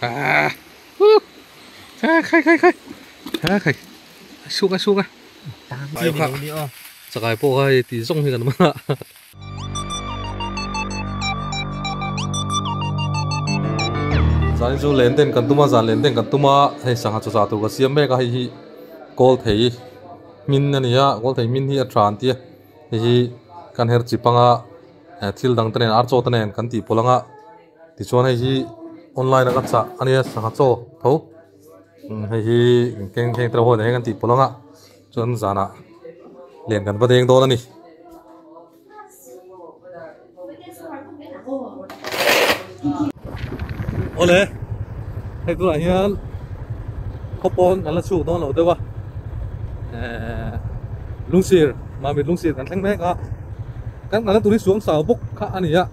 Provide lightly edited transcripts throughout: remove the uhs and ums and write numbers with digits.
À khai khai khai khai xuống xuống chakai pawh kha hei tih zawng hi kan man a zan chu len ten kan tum a zan len ten kan tum a hei sangha chaw chah tur ka siam mek a hei hi kawl thei hmin a ni a kawl thei hmin hi a tha an tia hei hi kan her chip anga thil dang te nen ar chaw te nen kan tih pawlh anga tichuan hei hi online a ka chah a nia sangha chaw tho hei hi keng thleng te ho nen hian kan tih pawlh anga chuan zanah len kan va deng dawn a ni. Awle hei tunah hian khawpawn kan la chhuak dawn lo deuh a ehh lungsir mamit lungsir kan thleng mek a kan kalna tur hi suang sau bawk kha a ni a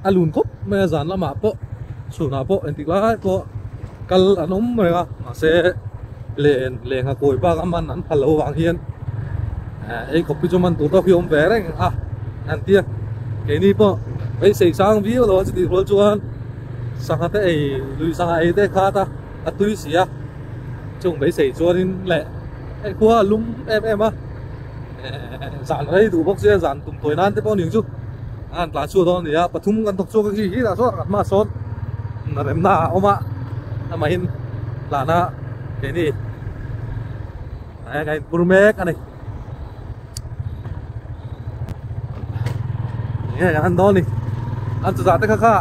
a lun khawp mai a zan lamah pawh chhunah pawh engtik lai pawh kal an awm reng a mahse len lengha kawi bak a man an phal loh avang hian eh ei khawp hi chu man tur tawk hi awm ve reng a an tia keini pawh beisei sang viau lo a chutih rual chuan sangha te ei lui sangha ei te khat a a tui si a chung beisei chuanin leh hei khua a lum em em a eh zan rei duh bawk sia zan tum tawi nan te pawh a ni ang chu a han tlan chhuak dawn a ni a pathum kan thawk chhuak a khi hi lah sawn hma sawn remna a awm a amahin tlana keini a inpur mek a ni enge kan han dawn ni an chuzah te kha kha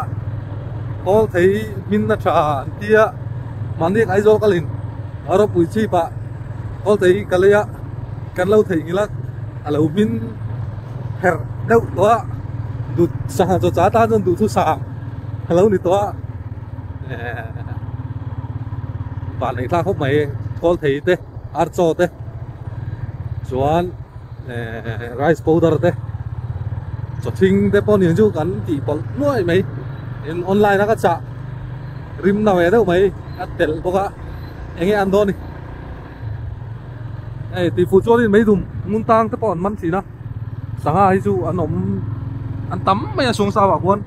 kawl thei hmin a tha an tia mahni Aizawl kalin a ropui chhip ah kawl thei ka lei a kan lo theih ngil a a lo hmin herh deuh tawh a dut sangha chaw cha tan chuan duhthusam a lo ni tawh a ehh van ei thlak khawp mai kawl thei te ar chaw te chuan ehh rice powder te chaw thing te pawh ni ang chu kan tih pawlh nuai mai in online a ka chah rim na ve deuh mai a telh bawk a eng nge an dawn ni hei tih fuh chuan in meidum ngun tang te pawh an man thin a sangha hi chu an awm an tam mai a suang sau ah khuan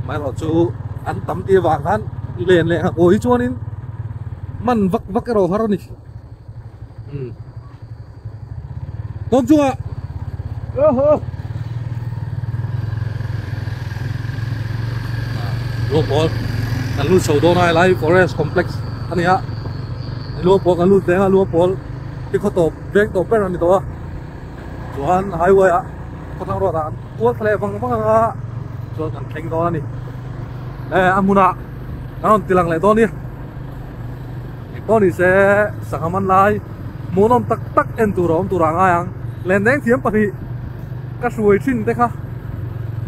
amaherawhchu an tam tih avang khan len leh ngak aw hi chuanin man vak vak erawh har a ni umm tawm chungah luangpawl kan lut chho dawn a helai forest complex a ni a luangpawl kan lut veng a luangpawl hi khaw tawp veng tawp ber a ni tawh a chuan highway ah khawthlang road ah an kual thla leh vang vang anga chuan kan thleng dawn a ni e a hmunah kan rawn ti lang leh dawn a ni engpawh ni se sangha man lai hmuhnawm tak tak en tur a awm tur ah ngai ang lendeng thiam pahnih ka hruai thin te kha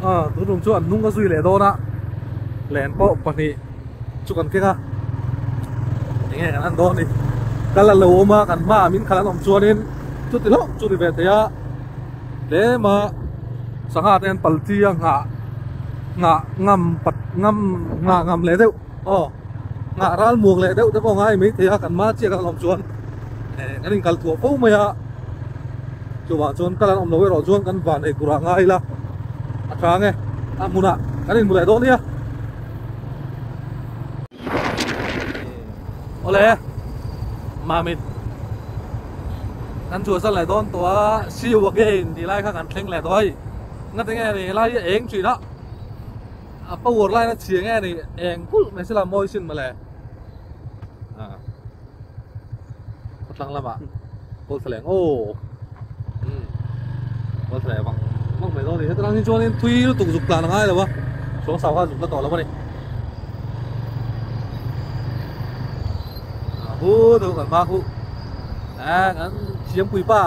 ah tun tum chu an hnung ka zui leh dawn a len pawh pahnih chu kan keng a enge kan han dawn ni kal a lo awm a kan hmaah min khalh an awm chuanin chuti hlauh chu ni ve thei a tlem a sangha te an pal chi a nghah nghah ngam pat ngam nghah ngam leh deuh aw nghah ral muang leh deuh te pawh ngai mai thei a kan hma chiah kan awm chuan eh kan inkal thuah fo mai a chuvang chuan kal an awm lo erawh chuan kan van ei turah ngai ila a tha ang e a hmunah kan inhmu leh dawn nia. Awle Mamit kan chhuahsan leh dawn tawh a see you again tih lai kha kan thleng leh tawh a hei ngati nge ni helai hi a eng thin a a power line a chhia nge ni eng kulh mai sela mawi sin mawle ah khawthlang lamah kawl thlaleng aw umm kawl thlaleng vang vang mai dawn a ni heti lang hi chuanin thui lutuk zuk tlan a ngai lo a suang sau kha zuk la tawh lo a ni hu deuh kan hma khu ah kan thiampui pa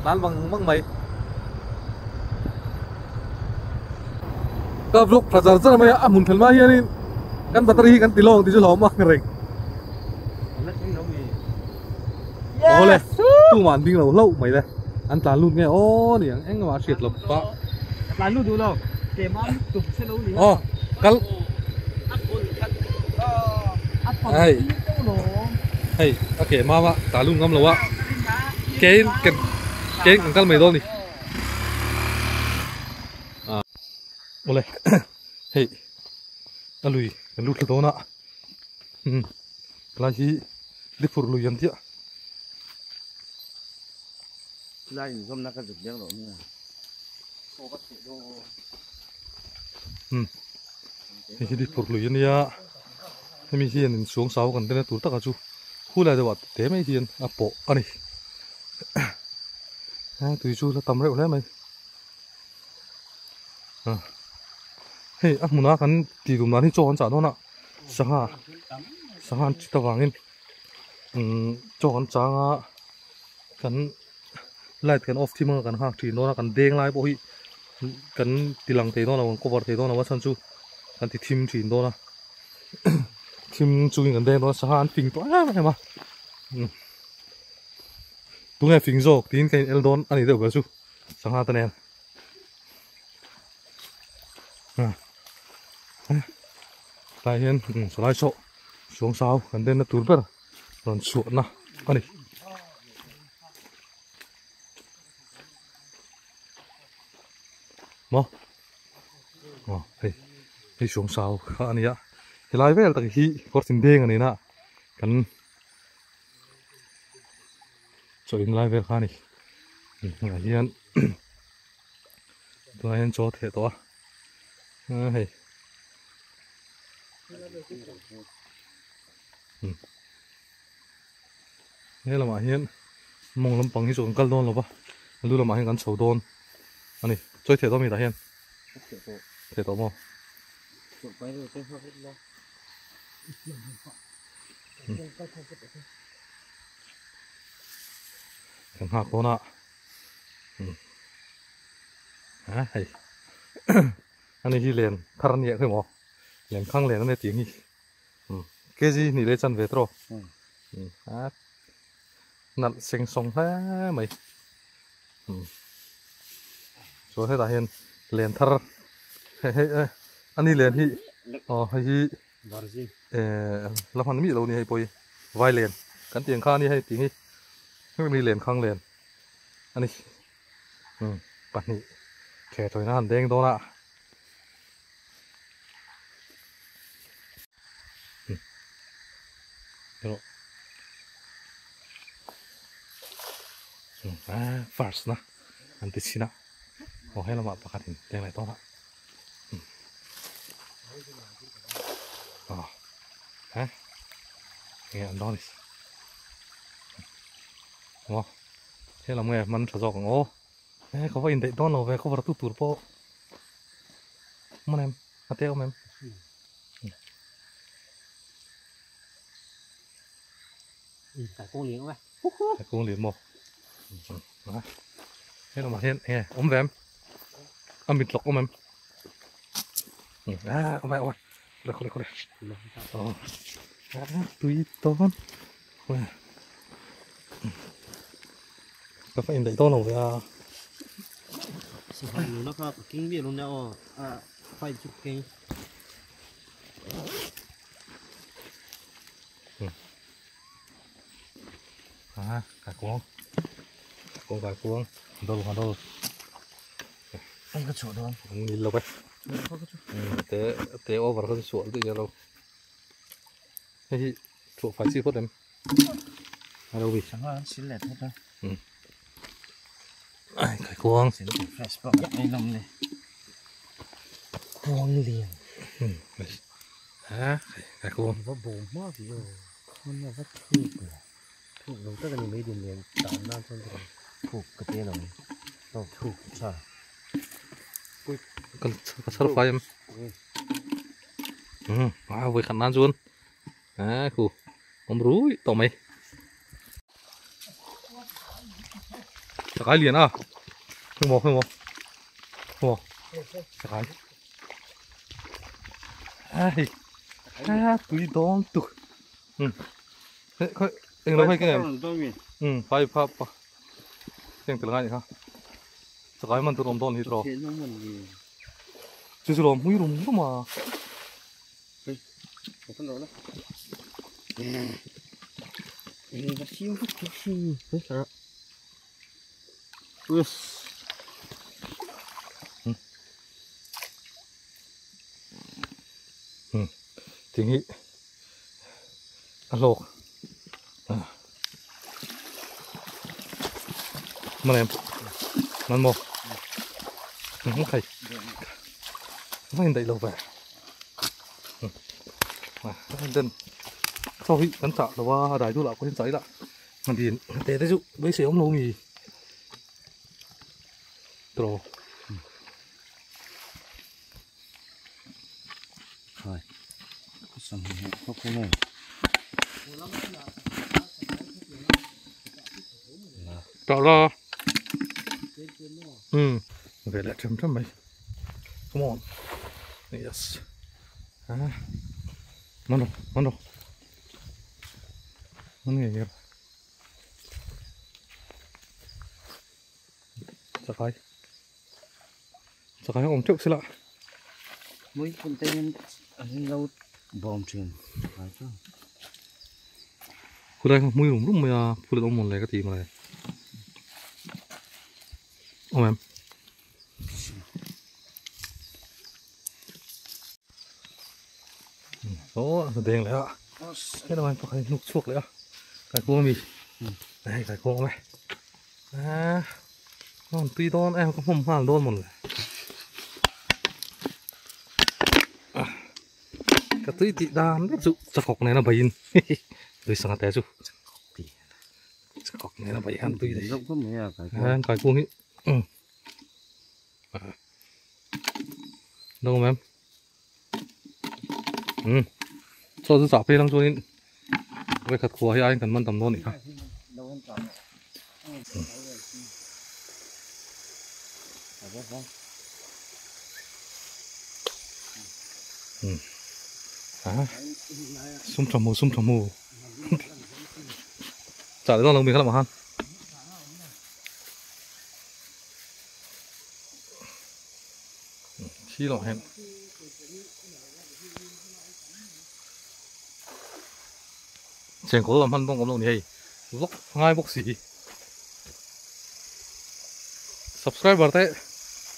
tlan vang vang mai ka vlog tha char char mai a a hmun then lai hianin kan battery hi kan ti lawng tih chu hlauhawm ang reng awle tumah an ding lo hlauh mai le an tlan lut nge aw ni ang engmah a hriat lo pa tlan lut duh lo kemah tuk che lo ni aw kal hei hei a ke mama tlan lut ngam lo a kein kein kan kal mai dawn ni Awle hei a lui Kan lut thla dawn a umm helai hi lifur lui an tih a. Chulai inzawmna ka zuk deuh loh nia. Umm hei hi lifur lui a nia hemi hian inchhung sau kan tel na tur taka chu khulai deuh ah te mai hian a pawh a ni tui chu la tam reuh hle mai. Hei a hmunah kan tih duh dan hi chaw an chah dawn a sangha sangha an chhit avangin umm chaw an chang a kan light kan off thim anga kan nghak thin dawn a kan deng lai pawh hi kan ti lang thei dawn lo kan cover thei dawn lo a chhan chu kan ti thim thin dawn a thim chungin kan deng dawn a sangha an fing tawh em em a tunge fing zawk tiin ka in el dawn a ni deuh ber chu. Sangha te nen tlai hian salai saw suang sau kan denna tur ber rawn chhuahna a ni. Maw aw hei hei suang sau kha a ni a helai vel tak hi kawr tin deng a ni na kan chaw in lai vel kha a ni tunah hian tunah hian chaw a theh tawh a hei he lamah hian mawng lampang hi chu kan kal dawn lo va lu lamah hian kan chho dawn a ni chawi theh tawh a mi tah hian theh tawh maw. Kan nghak dawn a a hei ani hi len thar ania khawi maw len khang len ania tih ang hi kg hnih leh chan ve tawh a nalh seng sawng hle mai chuan hetah hian len thar hei hei ani len hi aw hei hi eh la hman miah lo ni hei pawh hi vai len kan tih ang kha a ni hei tih hi hemi len khang len a ni pahnih theh tawina han deng dawn a. First na an ti chhin a aw he lamah pakhat in deng leh tawp a aw he enge an dawn ni aw he lam nge man tha zawk ang aw he ka va indaih dawn lo ve cover tu tur pawh awm em a te awm em. Cái cuông liền maw he lamah hian enge awm ve em a mit lawk awm em a awm e awm e khaw le khaw le aw tui tawn ka fa indaih dawn lo ve a. À, cả cuông. Cuông cả cuông. Đâu mà đâu. Anh có chuột không? Nhìn lâu vậy. Té té over cái chuột tự nhiên đâu. Thế chuột phải chi phút em. Đâu bị. Chẳng là xin lẹt hết đâu. Ai cái cuông. Anh nằm này. Cuông liền. À, cái cuông. Có bồ mơ gì rồi. Nó vắt thuốc rồi. Thuốc đúng tất cả những mấy điểm liền tạo ra cho nó thuộc cái tên này. Nó thuộc sao? Cái sao phải em? À, với khả năng luôn. À, khu. Ông rúi tao mày. Cái liền à? Không bỏ, không bỏ. Không bỏ. Cái. Ai. À, tùy đón tụ. Ừ. Khơi, anh nói cái này. Ừ, phải phải phải. Xem từ ngay nhỉ? Cái mình tụi ông đón thì rồi. Chứ rồi mũi rùng mà. Ừ. Ting hi a hlawk. Mà em man mo không thầy không đẩy lâu về mà đơn sau khi cắn chả là qua đài du là có giấy lạ mà thì té tới dụ với xe ống lâu nhì trò rồi xong rồi không này trò lo về lại chấm chấm mày. Come on. Yes. À. Mắn rồi, mắn rồi. Mắn nghề nghiệp. Chắc ai. Chắc ai ông trước xí lạ. Mấy con tên anh lâu bom truyền. Khu đây không, mui rủng rủng mà khu đây ông một lấy cái gì mà này. Ông em. Đó, đèn lại ạ. Thế là mình phải nục chuộc lại ạ. Cái cua mì. Đây, cái cua này. À, còn tuy đón em có không hoàn đón một này. Cái tuy tị đàn rất dụ, chắc cọc này nó bày in. Tôi sang té chú. Chắc cọc này nó bày ăn tuy đấy. Cái cua nghĩ. Đâu không em? Cho chú chả phê lăng cho nên về khát khóa hay anh cần mân tầm non nhỉ? À, sum trầm mù. Chả thấy con mình khá là mà han. Chi lọ hẹn. Chèn cố làm ăn bông cống này vlog ngay bốc xì subscriber thế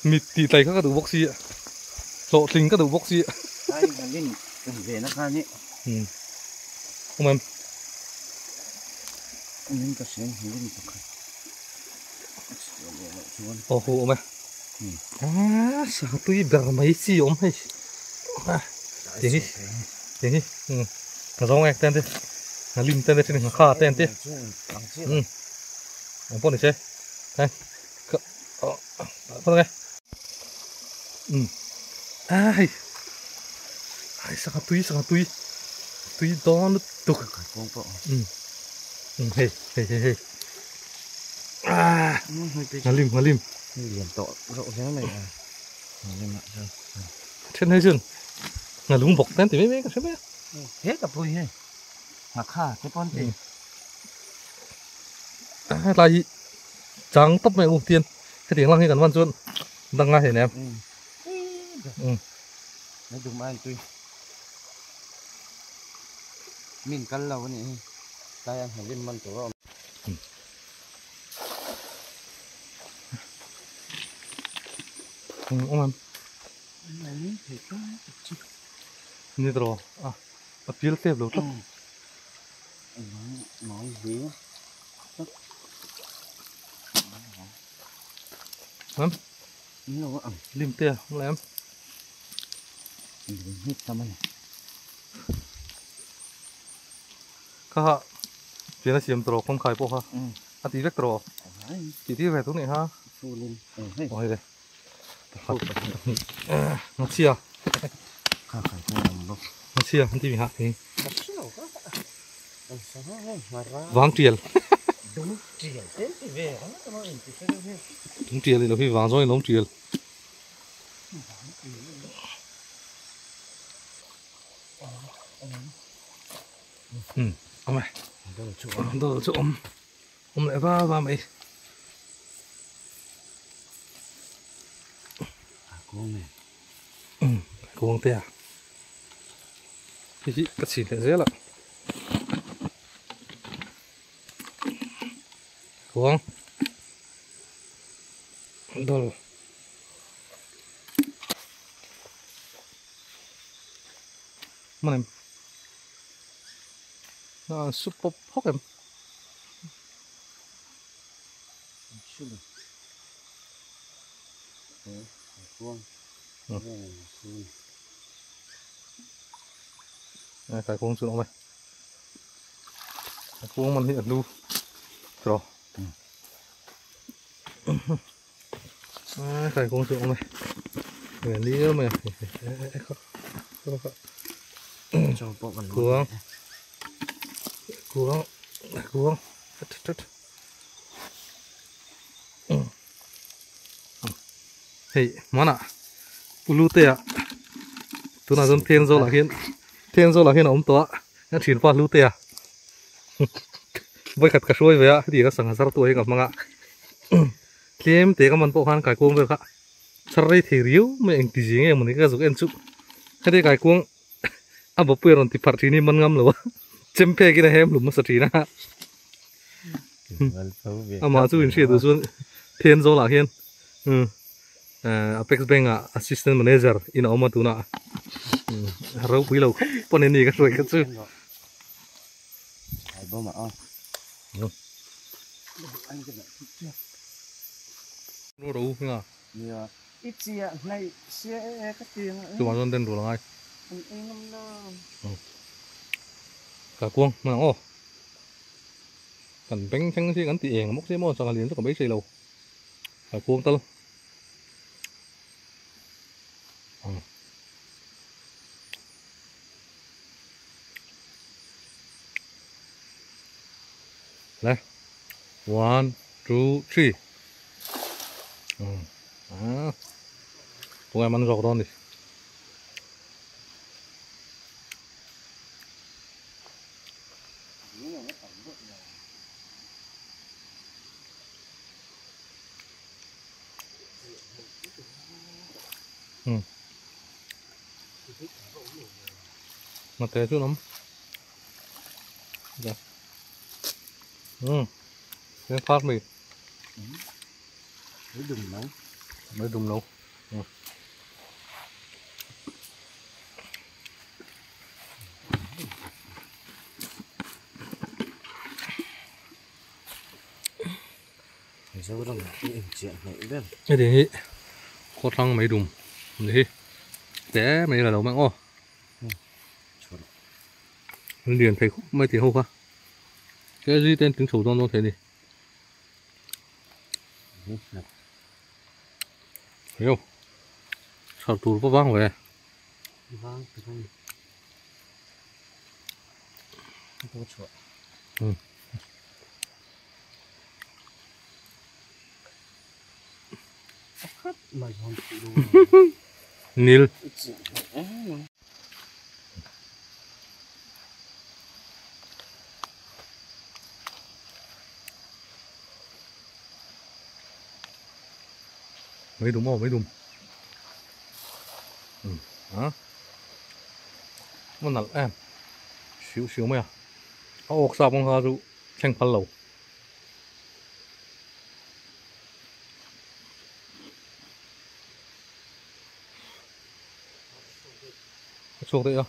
mịt tì tay các đủ bốc xì ạ lộ trình các đủ bốc xì ạ về nó khan ấy không em ồ hô em à sao tôi bẻ mấy xì ốm hay tiếng đi tiếng đi nó giống em tên đi lim tên đây trên kha tên thế. Ông bọn này chơi. Đây. Bọn này. Ai. Ai sao tui. Tui đó nó tục. Hey hey hey hey. À. Lim lim. Liền tọ rộng thế này à. Lim lại cho. Trên hay chưa? Là lúng bọc tên thì mấy mấy cái mấy. Hết cả tôi hay. Mặc khá cái con gì là gì trắng tóc mẹ ưu tiên cái tiếng lăng như gần văn chuôn đang ngay thế này em nó đúng ai tôi mình cắn lâu này tay anh phải lên măng tổ ông em như rồi à pil tép lâu lắm nói gì lắm lim tia không lắm các chuyện là xiêm trò không khai po ha à tí vết trò tí tí về thuốc này ha ôi đây nó chia nó chia không tí mình hạ thì vàng triệt đúng triệt thì nó khi vàng rồi nó triệt ông này đồ chỗ ông lại va va mày cuồng tè cái gì cái gì thế là cuồng đồ mà này Su pawp phawk em. Kai khuang chu awm e. Kai khuang man hi a hlu tawh. Kai khuang chu awm e. Nge ni em e. Khuang. Khuang. Khuang. Hei mana Pu Lutea tunah chuan Thenzawl ah hian Thenzawl ah hian a awm tawh a a thianpa Lutea vawikhat ka hruai ve a heti ka sangha zar tu ah hian ka hmang a tlem te ka man pawh khan kaikuang vel kha chhar rei thei riau mai engti zing nge mawni ka zuk en chu heti kaikuang a bawpui a rawn ti pharh thin hi man ngam lo a chem phek in a hem hlum hmasa thin a amah chu inhriat duh chuan Thenzawl ah hian Apex Bank ah assistant manager in a awm a tunah ropui lo khawp pawn ani ka hruai kha chu. Chuvang chuan den rul a ngai. Ka kuang hman ang aw. Kan beng thleng si kan ti eng bawk si maw sangha lian chu ka beisei lo. Ka kuang tal. Le. 1 2 3. Tungai man zawk dawn ni. Mà té chút lắm. Dạ. Cái phát mì. Mấy đùm nấu. Mấy đùm nấu. Cái thì có thăng mấy đùm đi té mấy là đầu mang ô liền thấy mấy thì hô qua cái gì tên tiếng sầu don don thế đi thấy không sao tù có vang vậy vang từ không có chuột Nil. Mấy đúng không? Mấy đúng. Đó. Nó nặng em. Xíu xíu mấy à. Ốc sao bông hoa ru thanh phá lầu. Chuộc đấy à?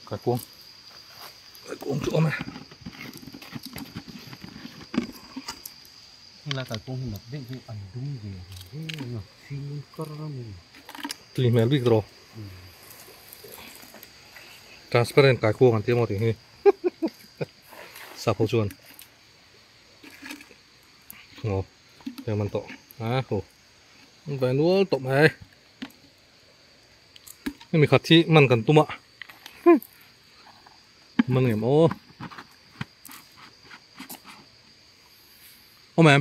Cái cuông. Cái cuông chỗ này. Là cái cuông mà định ăn đúng gì nó phi mình. Tùy mẹ biết rồi. Transparent cái cuông ăn tiếng một thì hi. Sạp hậu chuồn. Ngô. Để mình tổ. À, khổ. Về núa tổ mày. Nhưng mình khát chi mình cần tum ạ. Mình nghiệm ô. Ô mẹ.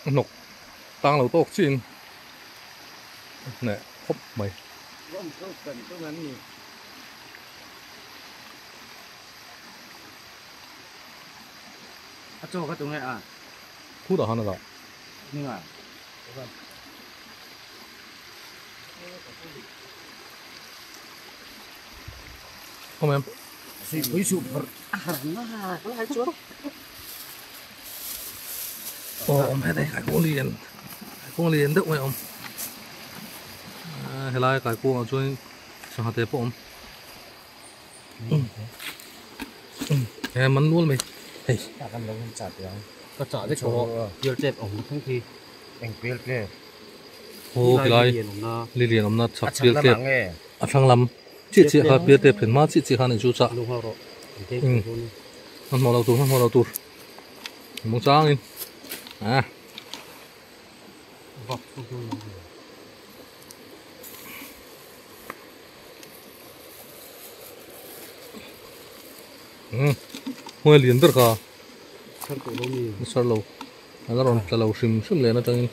Nọc tăng lẩu tốt xin nè húp mày A chaw kha tunge a? Khutah khan a dah. Hming ah. Awm em? Suipui suh phawrh a har na lai chuan. Aw awm hete kaikuang lian kaikuang lian deuh mai a awm. Helai kaikuang ah chuan sangha te pawh a awm. He man lual mai hei. Kan lo in chah teh ang. Ka chah vek tawh a. Pial tep awm thleng khi eng pial tle. Aw helai li lian awmna chhak pial tep a thlang lam chiah chiah kha pial tep thlen hma chiah chiah kha a nih chu chah. Hmanhmawh lo tur hmanhmawh lo tur muangchangin ah. Hmui a lian ber kha sar lo a la rawn tla lo hrim hrim leh atangin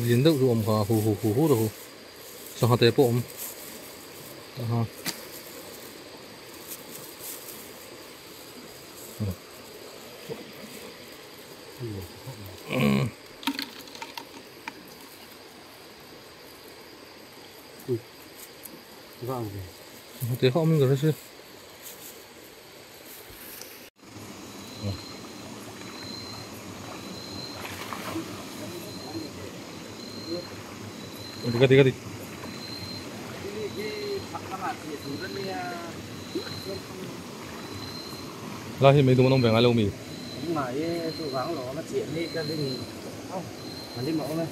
lian deuh chu a awm kha hu hu hu hu hu sangha te pawh a awm aha. Te kha awm in ka hre si. Ka ti ka ti. Lai hi mei dum an awm ve ngai lo mi? Awm ngai e, chuvang lawm a chiah ni ka ring a lim a awm e.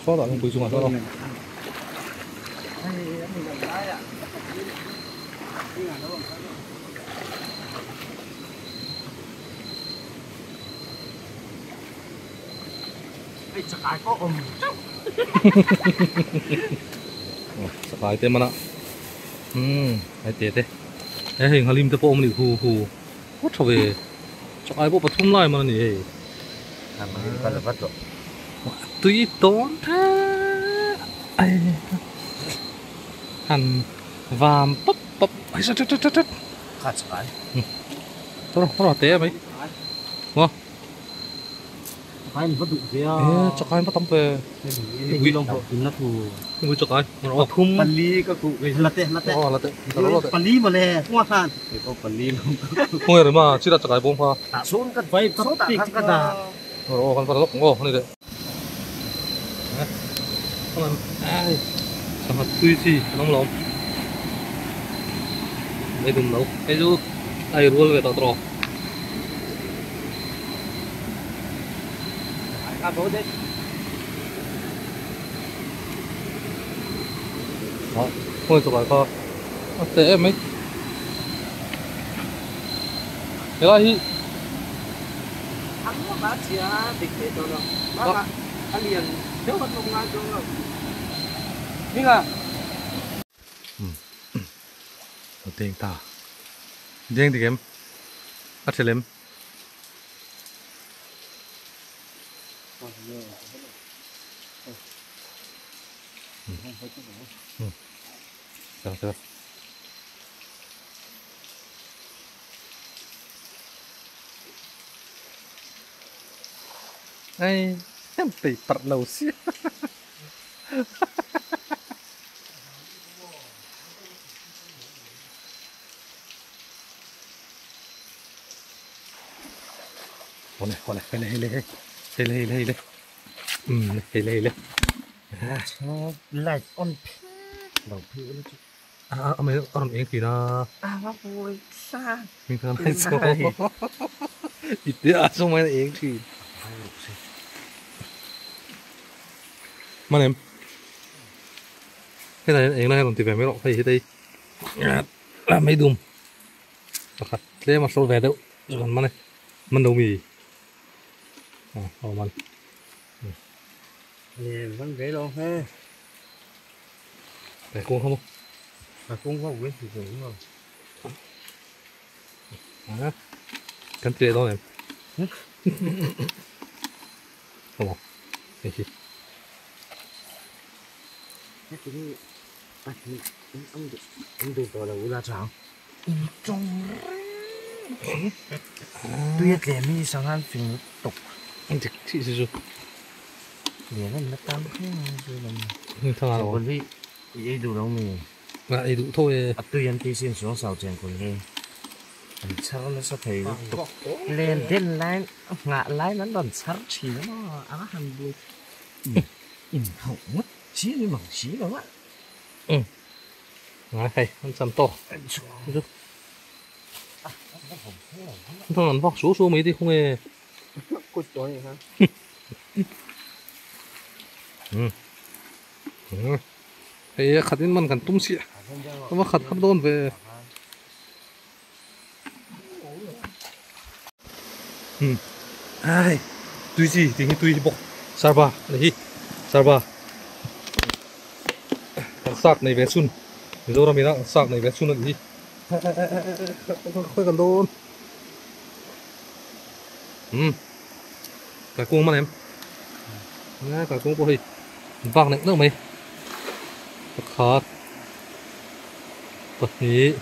Sawtah hian pui chungah sawn a. Hei chakai pawh awm teuh. Chakai te mana umm hei te te he hei nghalim te pawh awm a nih hu hu phawt tha ve chakai pawh pathum lai man a ni hei tui tawn thei han vam pap pap ai sa tat tat tat kha chakai rawh te mai maw. Chakai an va duh ve a. E chakai an va tam ve. Ui lawng pawh in la thu. Ui chakai. Pathum. Pali ka kuh ve la te la te. Aw la te. La te. Pali mawle kawng khan. Kei pawh pali lawng ka kuh. Khawnge rema chila chakai bawm kha. Tah sawn ka vai sawtah khan ka dah. Aw kan va la lawk ang aw ani le. Ai sangha tui chi an awm lo. Mai dum lo. Hei chu a ei rual ve tawh tawh. Khawi chaw kai kha a teh em mai helai hi a deng ta deng dik em a tha lem. Ai em tei parh lo sia. Hawle hawle hei le hei le hei hei le hei le hei le um hei le hei le light on phek lo phei ula chu a a mai a rawn eng thin a a va buai sa min khan ai chu i te a chu mai eng thin manem hei eng lai rawn ti ve mai rawh hei hi tei a mai dum pakhat tlem a hrawl ve deuh chu kan man e man lo mi a aw man nè man ve lo he cái cuông không cái cuông không biết thì cũng không à kan ti leh dawn em không hei hi heti hi. Pahnih in awm duh awm duh tawh lo ula chang. In tawng reng tui a tlem hi sanghan fing lutuk. Dik thih si chu. Lian an la tam hle mai chu lam. Thang a lo. Chengkawl hi i ei duh lo mi? A ei duh tho e. A tui an ti sin suang sau chengkawl hi. An chhar nasa thei lutuk. Len den laiin a nghah laiin an rawn chhar thin a maw a han bul. In hauh ngawt chi a ni mang si lo a. Ngai hei an chan tawk. Chu. Thang an vak su su mai ti khung e. Kut tawh ni kha. Hei a khat in man kan tum si. A khat har dawn ve. Ai tui chi ti hi tui hi bawk sarba ani hi sarba kan sak nei ve chhun Mizoram ina kan sak nei ve chhun ani hi khawi kan dawn kaikung man em kaikung pawh hei bak neuh neuh mai pakhat pahnih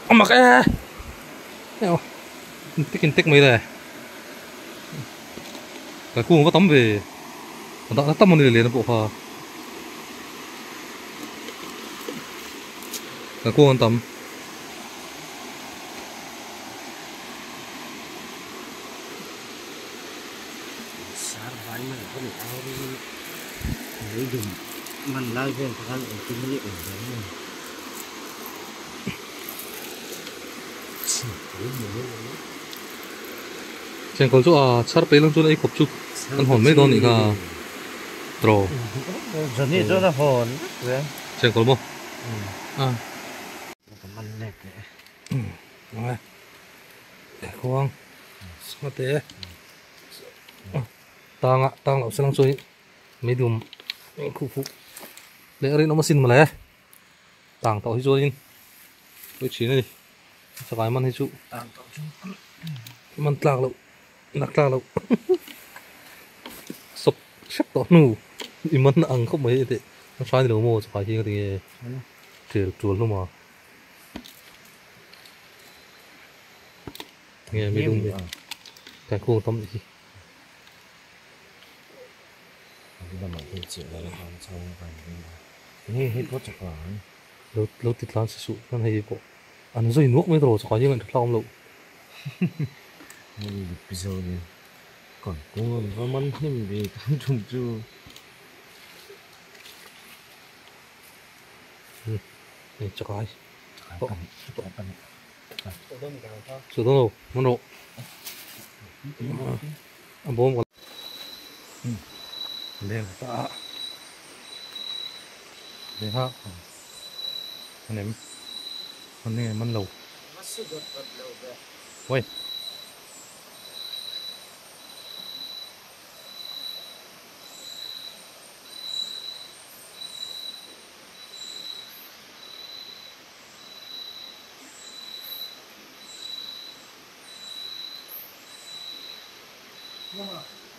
a mak e hei in tek mai le kaikung va tam ve a dah na tam a ni leh na pawh kha kaikung an tam. Sar vai man pawh ni ang ringin lei dum man lai vel te khan engtin nge awm ve ang em? Chengkawl chu a chhar peih lang chuan ei khawp chu an hawn mai dawn nih kha tro. Johnny chuan a hawn vek ve. Chengkawl maw? A. Ka man let leh e. Ngai. Khuang. Sangate. Tanga tang loh se lang chuan meidum khuh khuh leh a rinawm asin mawle tang tawh hi chuanin pawi thin a ni chakai man hi chu man tlak loh nak tlak loh sawp hrep tawh hnu i man ang khawp mai teh a hrai ni lo maw chakai hi engati nge tel tual hlawm a nge meidum hi kaikung tam hi. Lo lo ti tlan si suh chuan hei pawh an zui nuak mai tawh chakah hian ngaihthla awm loh. Hei pi zo ni kan kung an va man hnim ve kan tum chu. Hei chakai. Chu dawn lo man rawh. A bawm ka leng ta a leng a an em an nge man lo oi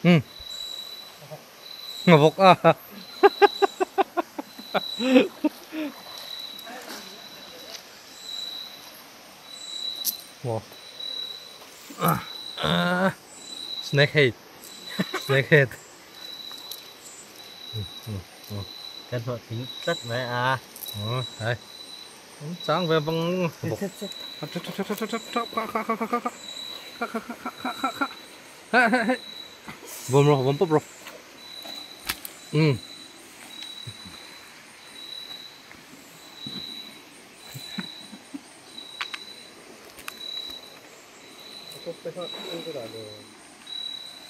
Ừ. Ngavok à. Wow. Snake head. Snake head. Cái họ tính rất mẹ à. Đấy. Sáng về bằng Vôm rồi, vôm bắp rồi. Ừ.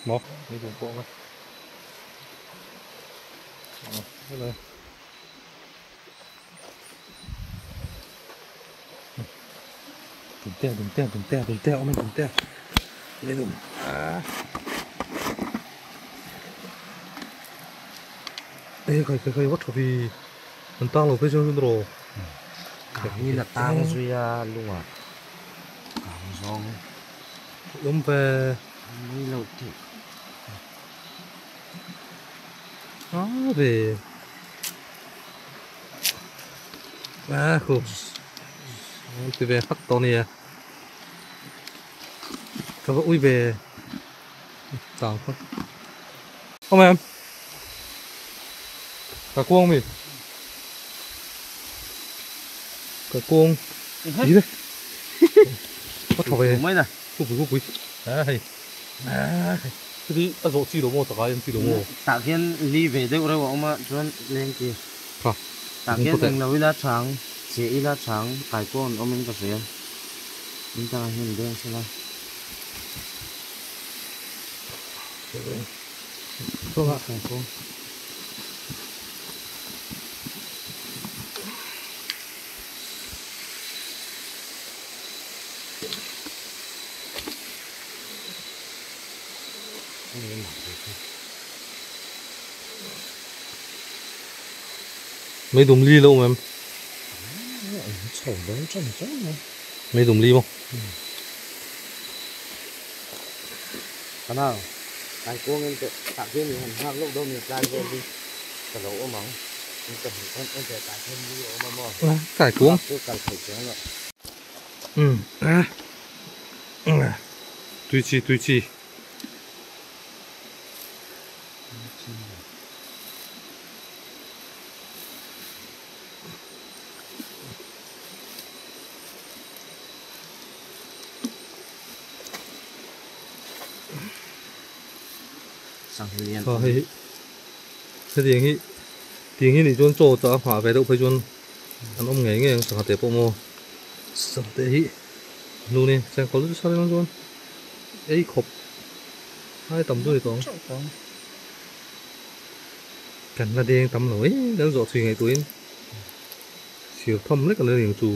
Một, đi cùng bộ này. Đây. Đừng teo, đừng teo, đừng teo, đừng teo, mình đừng teo. Lên đừng. À. Ê, cái cái cái bắt vì mình tăng lỗ cái chân rồi. Như là tăng duy luôn à. Càng rong. Đúng về. Như lâu thì. A ve. A khu. Ti ve hak tawh nia. Ka va ui ve. Tang kha. Awm em? Ka kuang mi. Ka kuang. Gì đây? Có thọ về. Ku pui ku pui. A hei. A hei. Thì a zawh chi lo maw chakah hian chi lo maw? Tah khian li ve deuh reuh a awm a chuan leng chi. Tha. Tah khian eng lo ila chhang che ila chhang kaikuang an awm in ka hria. In tangah hian deng sela. Chungah. Kaikuang. Mấy đùm ly lâu mà em mấy đùm ly không nào ai cuông em tạm thêm thì hẳn hăng lúc đâu mình cài về đi cả lỗ ôm ống em em sẽ cài thêm đi ôm ống cài cuông cài thầy chéo rồi ừ à tuy chi tuy chi hei hetiang hi tiang hi ni chuan chaw chah a nghah ve deuh phei chuan an awm ngei ngei ang sangha te pawh maw sangha te hi nu ni chengkawl chu sa ringawt chuan ei khawp ai tam chu ni tawh ang kan la deng tam lo em kan zawh chhui ngaih turin sir tham lek an la ni ang chu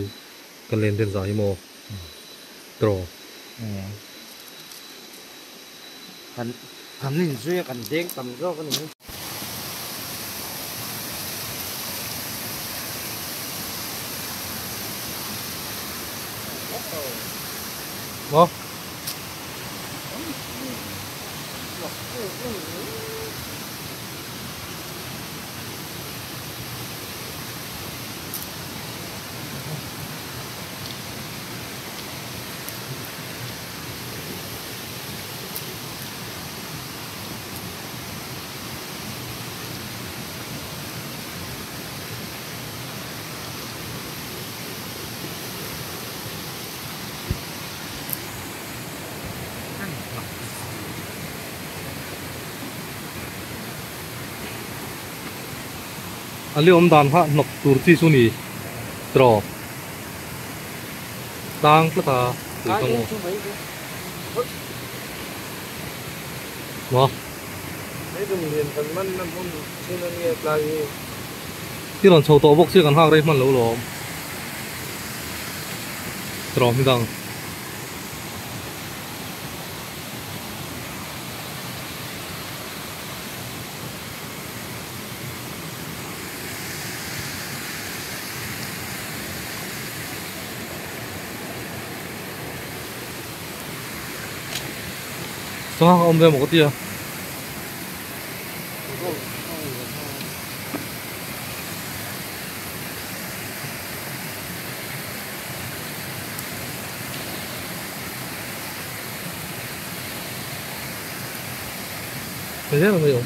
kan len den zah hi maw tawh kan kan inzui a kan deng tam zawk a ni. Maw? A li awm dan kha hnawk tur chi chu ni tawh tang tlat a tui ka maw maw i rawn chho tawh bawk sia kan hak rei hman lo lawm tawh mi dang. Sangha awm ve maw ka ti a. Thế là nhiều.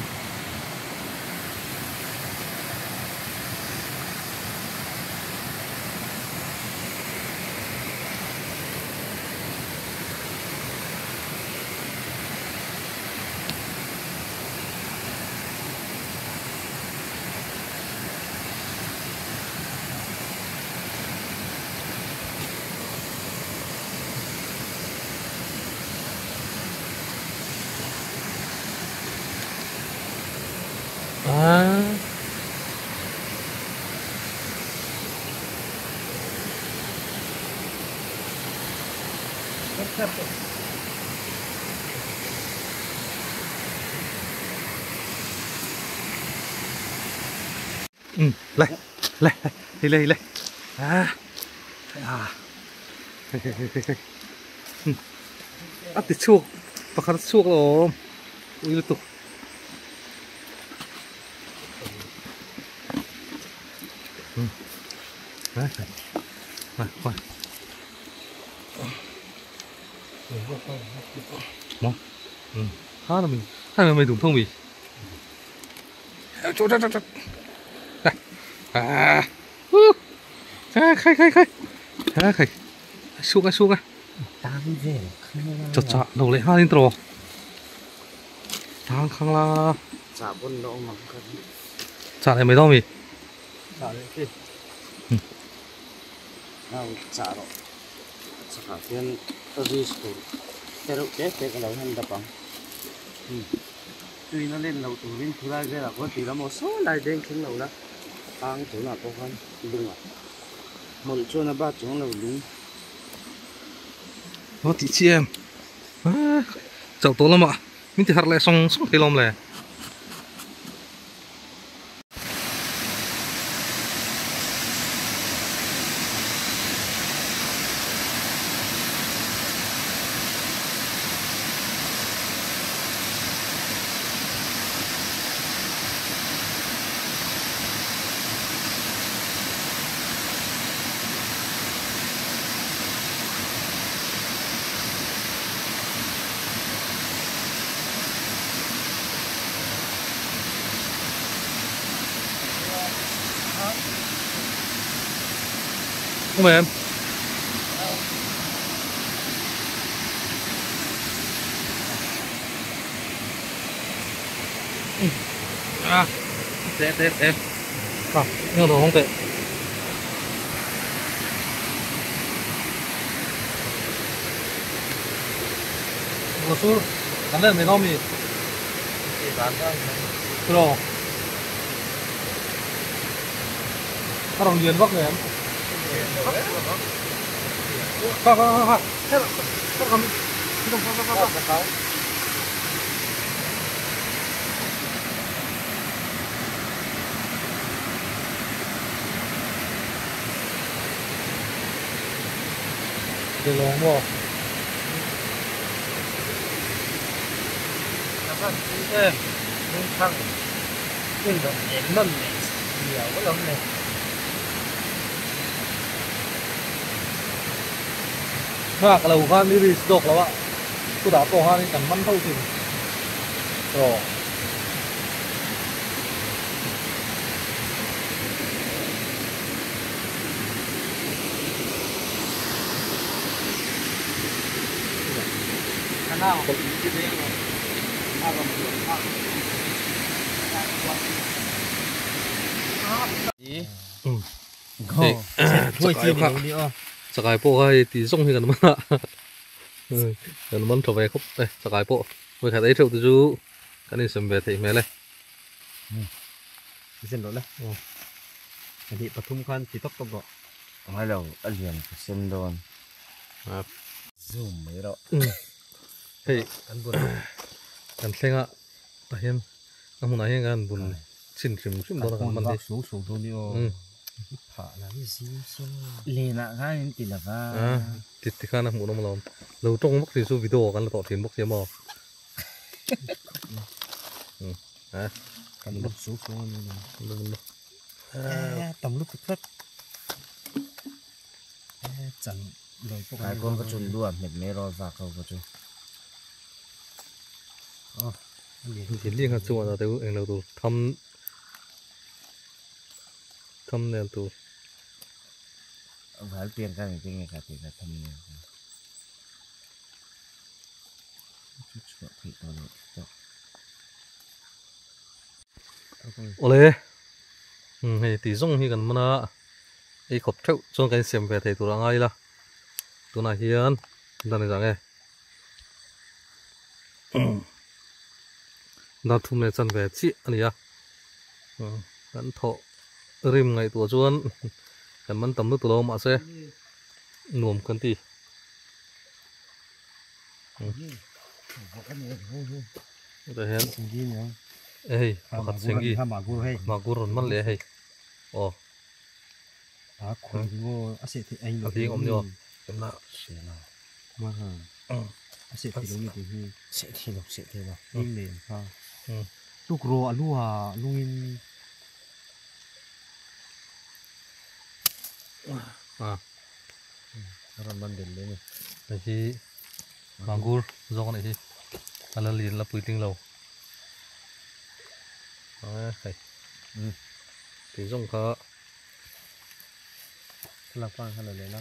À. Ừ, lại, lại, đi lên, lên. À. À. À, thì chuộc, và khá chuộc rồi. Ui, tục. Đấy, này, khoan. Đó. Ừ. Khá là mình, hay là mình thủng thông mình. Chỗ chỗ chỗ chỗ. Này. À. Khai khai khai. À khai. Xuống cái xuống cái. Chật chạ đầu lại hai intro. Thang khang la. Chả buồn đâu mà. Chả này mấy đâu mì. Chả này kia. Nào chả rồi. Chả tiền risk pero cái cái cái đầu hành đập bằng. Tuy nó lên đầu tủ bên thứ ba cái là có tí là một số lại đen khiến đầu đó. Ang chỗ nào có con lung à. Một chỗ là ba chỗ là lung. Nó tí chị em. Chậu tố lắm ạ. Mình thì hạt lại xong xong thì lom lè. Không em. À, đẹp đẹp đẹp. À, nhưng đồ không tệ. Một số ăn lên mấy con mì. Rồi. Các đồng tiền vắt này em. Khoan khoan khoan, thế là các con không không không không. Để lòng bộ. Các bạn thằng cái đồng tiền nâng này nhiều cái lắm này. Hoặc là uhan đi đi đọc là bạn, tôi đã bỏ han đi chẳng mắn thâu thì rồi. Ừ. Sạc bộ hay tí rong thì gần mất ạ, gần mất trở về khúc đây sạc bộ, với cái đấy trâu từ chú, cái này xem về thì mẹ này, xem đó đấy, thì tập trung khăn thì tốc tốc độ, ngay đầu ăn liền xem đòn, zoom mấy đó, thì ăn xem ạ, ta hiện, ăn hôm nay hiện ăn buồn xin chim chim đó là ăn đi, số số thôi đi. Lê lạ cái thì là va. Thì thì khá là muốn nó làm. Lâu trong mất thì số video cái là tỏ tiền mất tiền mà. À. Cầm lúc số số này. Tầm lúc cực chẳng lời cái con có chun đua mệt mệt rồi và câu có chun. Thì liên hợp chung là tôi anh đầu tôi thăm thumbnail tu. Phải tiền cái này tiền cái tiền cái thumbnail. Chút chút thì tôi được. Olé. Thì tí rong thì gần mà ấy khop theu cho cái xem về thầy tụi nó ngay là tụi này hiền đang này rằng đã thum này chân về chị anh nhá gắn thọ rim ngày tuổi chuan cần mắn tầm nước từ lâu mà xe nuông cân tì đây hen ê mà sengi mà gur man lệ hay ồ à còn ngô à sẽ thì anh thì ông nhờ em nào mà à sẽ thì đúng thì sẽ thì lộc sẽ thì lộc nhưng liền pha tu gro alu à lungin À. A rawn man belh leh a ni. Hei hi mangur zawk a nih hi a la lian la puitling lo hei tih zawng kha thlalak pang kha la leh la.